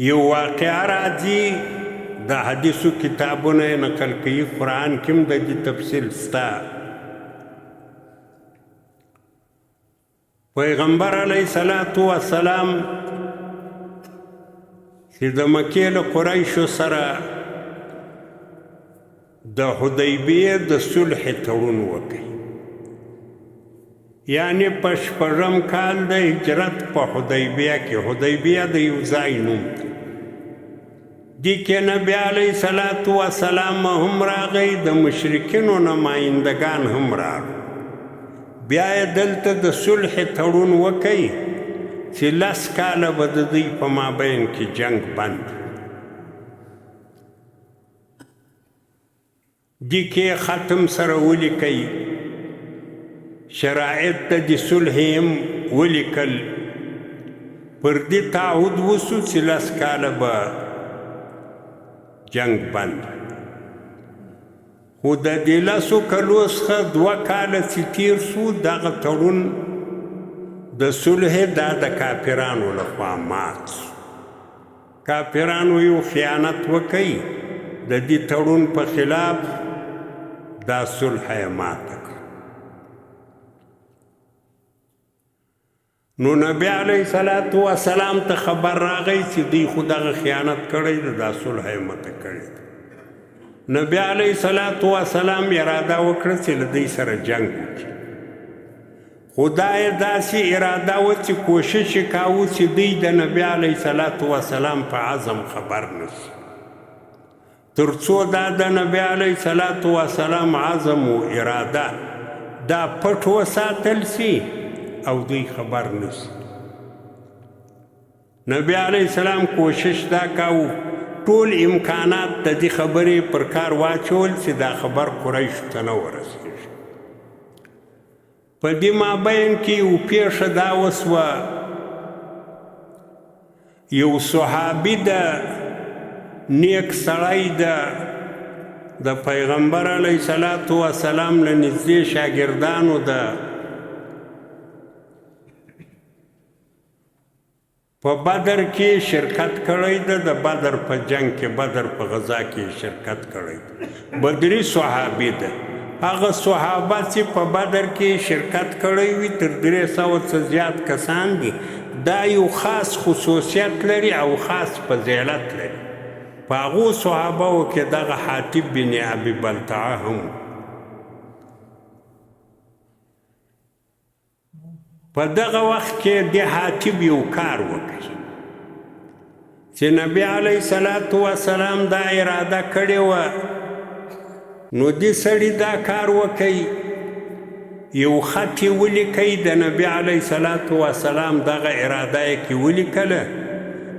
یو واقعه راځي، د حدیثو کتابونه یې نقل کوي، قرآن کې هم د دې تفصیل سته. پیغمبر علیه الصلاة والسلام چې د مکې له قریشو سره د حدیبیې د صلح تړون وکړي، یعنی په شپږم کال د هجرت په حدیبیه کې، حدیبیه د یو ځای نوم دی، دې کې نبی علیه الصلاة والسلام هم راغی، د مشرکینو نمایندګان هم راغلل. بیا یې دلته د صلح تړون وکړي چې 10 کاله به د دوی په مابین کې جنګ بند. دې کې ختم سره ولیکئ، شرایط د دې صلح هم ولیکل، پر دې تعهد وسو چې 10 کاله به جنګ بند. خو د دې 10 کلو څخه 2 کاله چې تېر سو، دغه تړون د صلح دا د کافرانو لخوا مات سو. کافرانو یو خیانت وکړي، د دې تړون په خلاف دا صلح یې ماته کړه. نو نبی علیه الصلاة والسلام ته خبر راغی چې دوی خو دغه خیانت کړی دی، دا صلح یې ماته کړې ده. نبی علیه الصلاة والسلام اراده وکړه چې له دوی سره جنګ وکړي، خو دا یې داسې اراده وه چې کوشش یې کاوه چې دوی د نبی علیه الصلاة والسلام په عزم خبر نه شي، تر څو دا د نبی علیه الصلاة والسلام عزم و اراده دا پټ وساتل شي او دوی خبر نه شي. نبی علیه السلام کوشش دا کاوه، ټول امکانات د دې خبرې پر کار واچول چې دا خبر قریشو ته نه ورسېږي. په دې مابین کې یو پېښه دا وسوه، یو صحابي ده، نیک سړی ده، د پیغمبر علیه الصلاة والسلام له نږدې شاګردانو ده، په بدر کې شرکت کړی ده، د بدر په جنگ کې، بدر په غزا کې شرکت کړی ده، بدري صحابي ده. هغه صحابه چې په بدر کې شرکت کړی وي تر 300 څه زیات کسان دي، دا یو خاص خصوصیت لري او خاص فضیلت لري. په هغو صحابو کې دغه حاطب بن ابي بلتعه هم. په دغه وخت کې د حاطب یو کار وکړ چې نبی علیه الصلاة والسلام دا اراده کړې وه، نو دې سړي دا کار وکړي، یو خط یې ولیکئ، د نبی علیه الصلاة والسلام دغه اراده یې کې ولیکله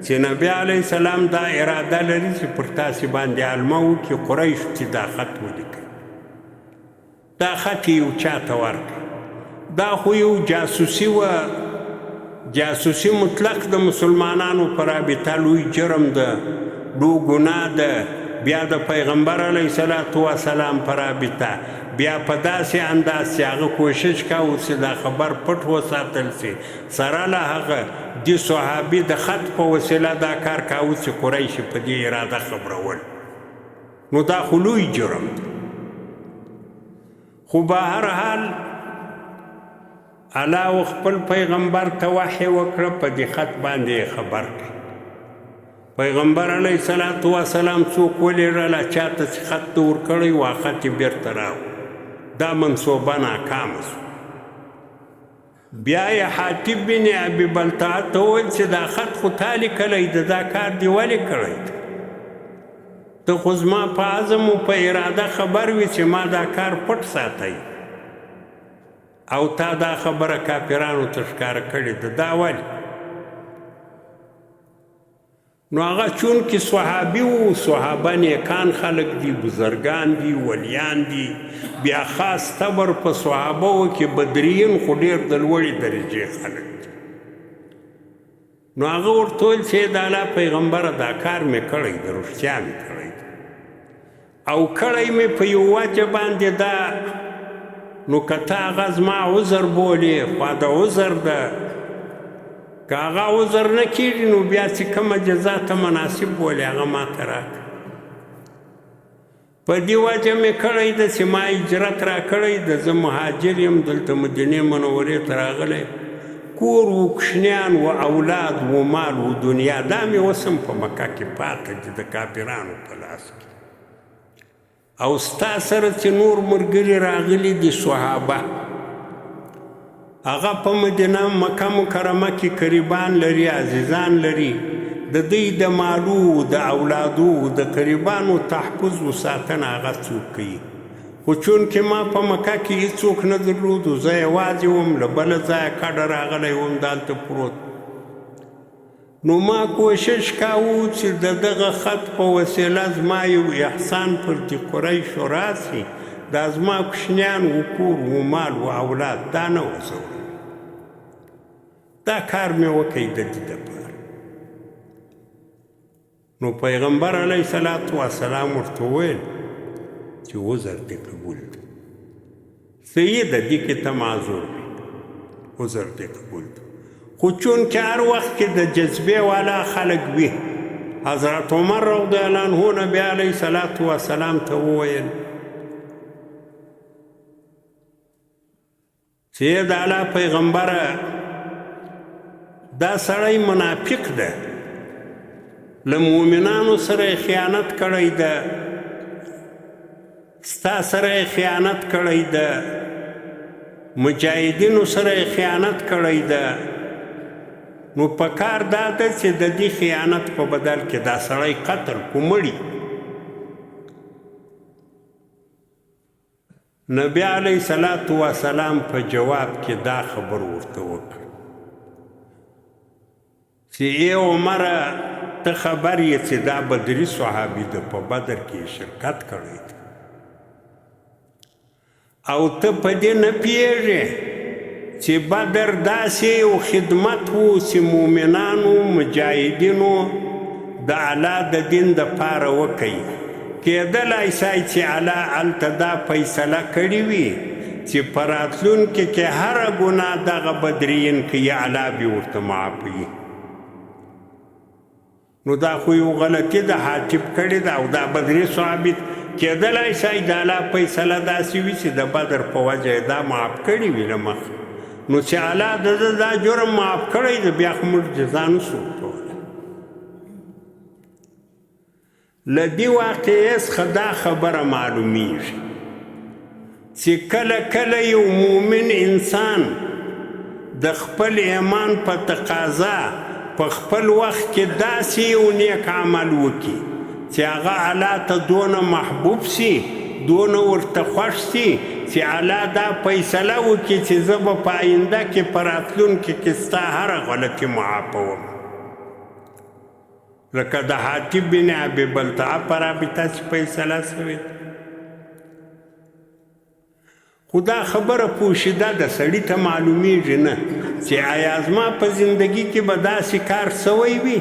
چې نبی علیه السلام دا اراده لري چې پر تاسې باندې علمه وکړي، قریش چې دا خط ولیکئ، دا خط یې یو چا ته ورکړ. دا خو یو جاسوسي وه، جاسوسي مطلق د مسلمانانو په رابطه لوی جرم ده، لوی ګناه ده، بیا د پیغمبر علیه الصلاة والسلام په رابطه بیا په داسې انداز چې هغه کوشش کاوه چې دا خبر پټ وساتل شي، سره له هغه دې صحابي د خط په وسیله دا کار کاوه چې قریش په دې اراده خبرول، نو دا خو لوی جرم دی. خو به هر حال الله خپل پیغمبر ته وحی وکړه، په دې خط باندې یې خبر کړ. پیغمبر علیه الصلاة والسلام څوک ولېږله، چا ته چې خط ته ورکړی و خط یې بېرته راوړ، دا منصوبه ناکامه شوه. بیا یې حاطب بن ابي بلتعه ته وویل چې دا خط خو تا لیکلی ده، دا کار دې ولې کړی دی؟ ته خو زما په عزم او په اراده خبر وي چې ما دا کار پټ ساتی او تا دا خبره کافرانو ته ښکاره کړې ده، دا ولې؟ نو هغه چونکې صحابي وو، صحابه نیکان خلک دي، بزرګان دي، ولیان دي، بیا خاص تبر په صحابه و کې بدریین خو ډېر د لوړې درجې خلک دي. نو هغه ورته وویل چې د الله پیغمبره دا کار مې کړی دی، رښتیا مې کړی دی او کړی مې په یو وجه باندې ده، نو که ته هغه زما عذر بولې خو د عذر ده. که هغه عذر نه کېږي نو بیا چې کومه جزا ته مناسب بولې هغه ما ته راکړه. په دې وجه مې کړی ده چې ما هجرت را کړی ده، زه مهاجر یم، دلته مدینې منورې ته راغلی، کور و کوچنیان و اولاد و مال و دنیا دا مې اوس هم په مکه کې پاته دي د کافرانو په لاس کې. او ستا سره چې نور ملګري راغلي دي صحابه، هغه په مدینه مکه مکرمه کې قریبان لري، عزیزان لري، د دوی د مالو د اولادو د قریبانو تحفظ و ساتنه هغه څوک کوي. خو چونکې ما په مکه کې هیڅوک نه درلودو، زه یوازې وم، له بله ځایه کډه راغلی وم، دالته پروت، نو ما کوشش کاوه چې د دغه خط په وسیله زما یو احسان پر دې قریشو راسي، دا زما کوچنیان و کور و مال و اولاد دا نه وځوروي. دا کار مې وکړ د دې دپاره. نو پیغمبر علیه الصلاة والسلام ورته وویل چې عذر دې قبول دی، صحیح ده، دې کې ته معذور وې، عذر دې قبول دی. خو چونکې هر وخت کې د جذبې والا خلک وي، حضرت عمر رضی الله عنه نبی علیه الصلاة والسلام ته وویل چې د الله پیغمبره، دا سړی منافق ده، له مؤمنانو سره یې خیانت کړی ده، ستا سره یې خیانت کړی ده، مجاهدینو سره یې خیانت کړی ده، نو پکار دا ده چې د دې خیانت په بدل کې دا سړی قتل کو، مړي. نبی علیه الصلاة والسلام په جواب کې دا خبر ورته وکړ چې ای عمره، ته خبر یې چې دا بدري صحابي ده، په بدر کې شرکت کړی دی، او ته په دې نه پوهېږې چې بدر داسې یو خدمت و چې مؤمنانو مجاهدینو د الله د دین دپاره وکړي. کېدلای سای چې الله هلته دا فیصله کړې وي چې په راتلونکي کې هره ګناه دغه بدریین کوي، الله به ورته معافوي. نو دا خو یو غلطي د حاطب کړې ده، او دا بدري صحابي کېدلای سای د الله فیصله داسې وي چې د بدر په وجه یې دا معاف کړې وي له مخه. نو چې الله د ده دا جرم معاف کړی دی، بیا خو موږ جزا نه شو ورکولی. له دې واقعې څخه دا خبره معلومیږي چې کله کله یو مؤمن انسان د خپل ایمان په تقاضا په خپل وخت کې داسې یو نیک عمل وکړي چې هغه الله ته دونه محبوب سي، دونه ورته خوښ سي چې الله دا فیصله وکړي چې زه به په آینده کې په راتلونکي کې ستا هره غلطي معافوم. لکه د حاطب بن ابي بلتعه په رابطه چې فیصله سوې ده. خو دا خبره پوشیده ده، سړي ته معلومیږي نه چې آیا زما په زندګي کې به داسې کار سوی وي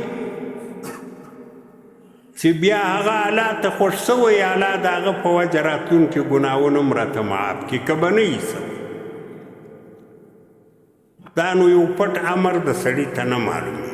چې بیا هغه الله ته خوښ سوی، الله د هغه په وجه راتلونکي ګناهونه هم راته معاف کړي، که به نه وي سوی. دا نو یو پټ امر د سړي ته نه معلومیږي.